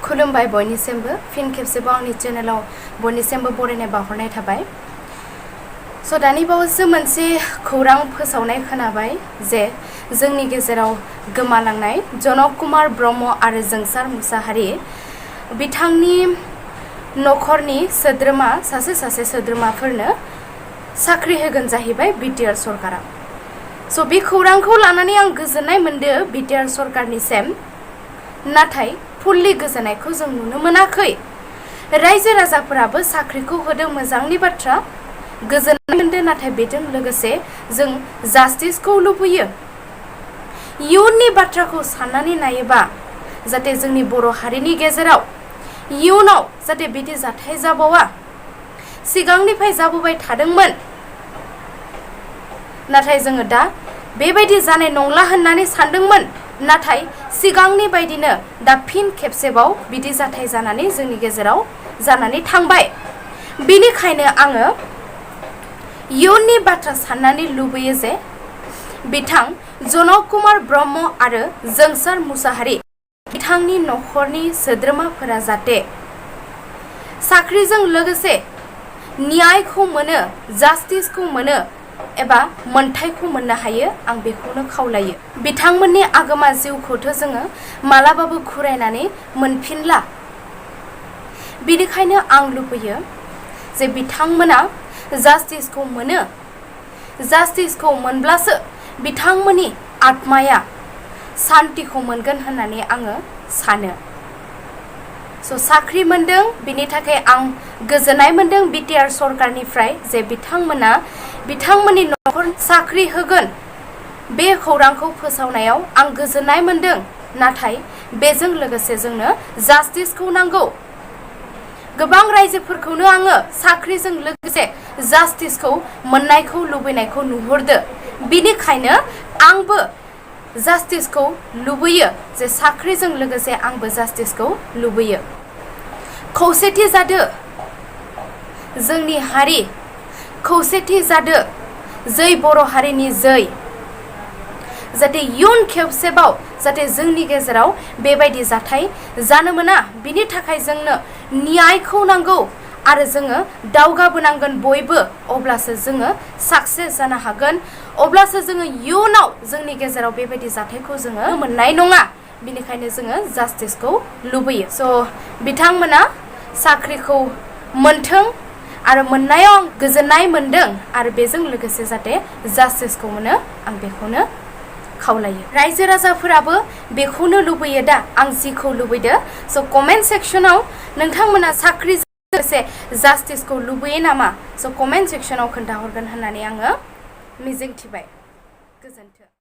खुलुमबाय बयनिसिमबो फिन खेबसेबाव आंनि चेनेलाव बयनिसिमबो बरायनाय बावहरनाय थाबाय। स' दानि बावैसो मोनसे खौरां फोसावनाय खोनाबाय जे जोंनि गेजेराव गोमालांनाय जनक कुमार ब्रह्म आरो जोंसार मुसाहारि बिथांनि नखरनि सोद्रोमा सासे सोद्रोमाफोरनो साख्रि होगोन जाहैबाय बिटिआर सरकारा। स' बे खौरांखौ लानानै आं गोजोननाय मोनदों बिटिआर सरकारनिसिम, नाथाय फुल्लि गोजोननायखौ जों नुनो मोनाखै। रायजो राजाफोराबो साख्रिखौ होदों, मोजांनि बाथ्रा, गोजोननाय मोनदों, नाथाय बेजों लोगोसे जों जास्टिसखौ लुबैयो। इयुननि बाथ्राखौ साननानै नायोबा जाहाथे जोंनि बर' हारिनि गेजेराव इयुनाव जाहाथे बिदि जाथाय जाबावा। सिगांनिफ्राय जाबोबाय थादोंमोन, नाथाय जोङो दा बेबायदि जानाय नंला होननानै सानदोंमोन, नाथाय सिगांनि बायदिनो दा फिन खेबसेबाव बिदि जाथाय जानानै जोंनि गेजेराव जानानै थांबाय। बेनिखायनो आङो इयुननि बाथ्रा साननानै लुबैयो जे बिथां जनक कुमार ब्रह्म आरो जोंसार मुसाहारि बिथांनि नखरनि सोद्रोमाफोरा जाहाथे साख्रिजों लोगोसे न्यायखौ मोनो, जास्टिसखौ मोनो एबा मोनथायखौ मोननो हायो, आं बेखौनो खावलायो। बिथांमोननि आगोमा जिउखौथ' जोङो मालाबाबो घुरायनानै मोनफिनला। बेनिखायनो आं लुबैयो जे बिथांमोना जास्टिसखौ मोनो। जास्टिसखौ मोनब्लासो बिथांमोननि आत्माया सान्तिखौ मोनगोन होननानै आङो सानो। स' साख्रि मोनदों, बिनि थाखाय आं गोजोननाय मोनदों बिटिआर सरकारनिफ्राय जे बिथांमोना बिथांमोननि नखर साख्रि होगोन। बे खौरांखौ फोसावनायाव आं गोजोननाय मोनदों, नाथाय बेजों लोगोसे जोंनो जास्टिसखौ नांगौ। गोबां रायजोफोरखौनो आङो साख्रिजों लोगोसे जास्टिसखौ मोननायखौ लुबैनायखौ नुहुरदो। बिनिखायनो आंबो जास्टिसखौ लुबैयो, जे साख्रिजों लोगोसे आंबो जास्टिसखौ लुबैयो। खौसेथि जादो जोंनि हारि, खौसेथि जादो जै बर' हारिनि जै, जाहाथे इयुन खेबसेबाव जाहाथे जोंनि गेजेराव बेबायदि जाथाय जानो मोना। बिनि थाखाय जोंनो न्यायखौ नांगौ आरो जोङो दावगाबोनांगोन बयबो, अब्लासो जोङो साक्सेस जानो हागोन, अब्लासो जोङो इयुनाव जोंनि गेजेराव बेबायदि जाथायखौ जोङो मोननाय नङा। बिनिखायनो जोङो जास्टिसखौ लुबैयो। स' बिथांमोना साख्रिखौ मोनथों आरो मोननायाव आं गोजोननाय मोनदों, आरो बेजों लोगोसे जाहाथे जास्टिसखौ मोनो, आं बेखौनो खावलायो। रायजो राजाफोराबो बेखौनो लुबैयो दा, आं जिखौ लुबैदो। स' कमेन्ट सेक्सनाव नोंथांमोना साख्रिजों लोगोसे जास्टिसखौ लुबैयो नामा? स' कमेन्ट सेक्सनाव खोन्थाहरगोन होननानै आङो मिजिंथिबाय। गोजोन्थों।